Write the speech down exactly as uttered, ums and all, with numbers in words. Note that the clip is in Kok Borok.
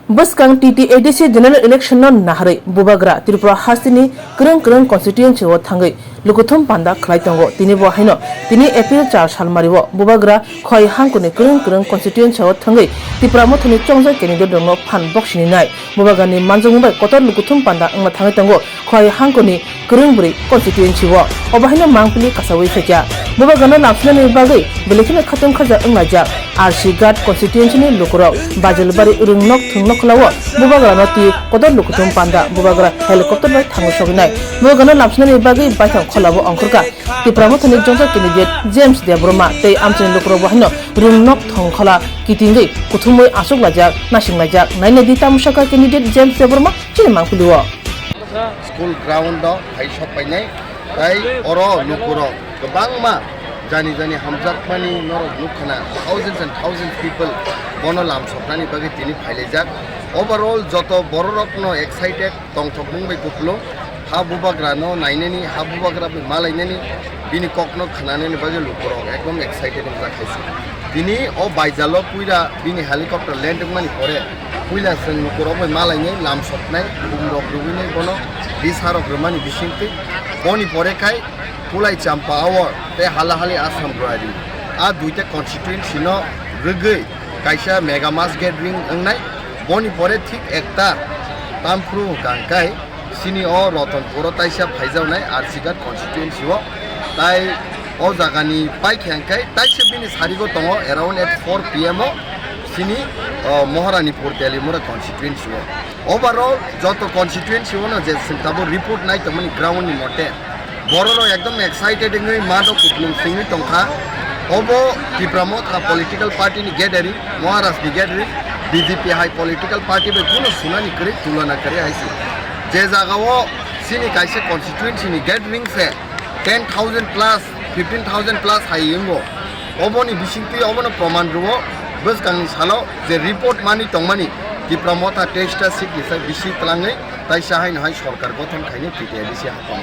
Bwskang T T A D C general election no naharwi Bubagra Tripura hasteni kwrwng kwrwng constituency o thangwi lukuthum panda khlai tongo. Tini bo haino tini April char salmari o Bubagra Khowai hangkoni kwrwng kwrwng constituency o thangwi Tipra Mothani chongjak candidate rokno phan boksini nai. Bubagra ni manjakmung bai kotor lukuthum panda wngna thangwi tongo Khowai hangkoni kwrwng bwrwi constituency o. Obo haino mangpili kasawi phaikha. Bubagrano lamsinani bagwi belai kheno khatung khaja wnglaijak R C Ghat constituency ni lukurok Bajelbari Rwngnok Thwngnokhola o Bubagrano twi kotor lukuthum panda Bubagra helicopter bai thangwi sogwinai. Bubagrano lamsinani bagwi baithang kholabo ongkhorkha Tipra Mothani jongsa candidate James Debbarma tei amchaini lukurok bo haino Rwngnok Thwngnokhola kitingwi kuthumwi achuklaijak, naisinglaijak. Nainai di tamo sakha candidate James Debbarma chini mangpili o. School ground o hai sok painai, tai oro lukurok kwbangma jani jani hamjakmani norok nukkhana, thousands and thousands people bono lam soknani bagwi tini phailaijak. Overall joto bororokno excited tongthokmung bai kupulung, ha Bubagrano nainani, ha Bubagra bai malainani, bini kokno khnanani bagwi lukurok ekdom excited wngjak hai se. Tini o baijalo puila bini helicopter land wngmani pore, puila chwng lukurok bai malainai, lam soknai, bumrok rwinai bono, bisarok rwmani bisingtwi. Boni pore khai Kulai Champa Awar tei Halahali Assam Royali, a duita constituency no rwgwi kaisa mega mass gathering wngnai. Boni pore thik ekta tamphru hwnkha hwnkhe chini o Ratanpur o taisa phaijaknai R C Ghat constituency o, tai o jagani paikha hwnkhe taisa bini sarigo tongo around at four P M o chini, o, Maharanipur Teliamura constituency o. Overall joto constituency o no je chwng tabuk report nai tongmani ground ni mote, bororok ekdom excited wngwi mato kupulung singwi tongkha. Obo Tipra Motha political party ni gathering, Maharaj ni gathering, B J P hai political party bai kunu sunani kwrwi, tulona kwrwi hai se. Je jaga o chini kaisa constituency ni gathering se ten thousand plus, fifteen thousand plus hai wngo. Oboni bisingtwi obono proman rwo, bwskangni salo je report mani tongmani Tipra Motha teista seat ni sai bisi twlangwi taisa haino hai sorkar gothon khainai T T A D C hapang.